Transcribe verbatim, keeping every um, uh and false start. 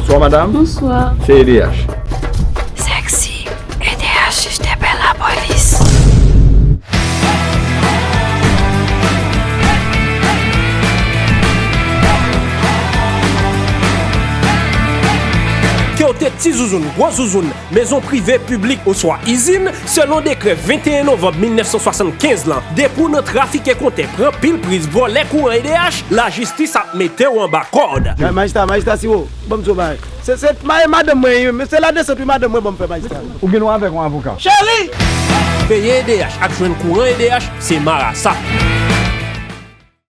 Bonswa, madam. Bonswa. Se E D H. Sexy. E D H, je t'appelle la police. Ke w te ti zouzoun, gwo zouzoun, mezon prive, piblik oswa izin, selon dekrè venteyen novanm mil nèf san swasannkenz lan, depi w nan trafike kontè, pran pil priz, vòlè kouran E D H, lajistis ap mete w anba kòd. Majistra, majistra Siwo, ban m di w bagay. Se, se madanm mwen, se ladesant wi madanm mwen ban m fè majistra. Ou gen dwa avèk yon avoka. Peye E D H ak jwenn kouran E D H se marasa.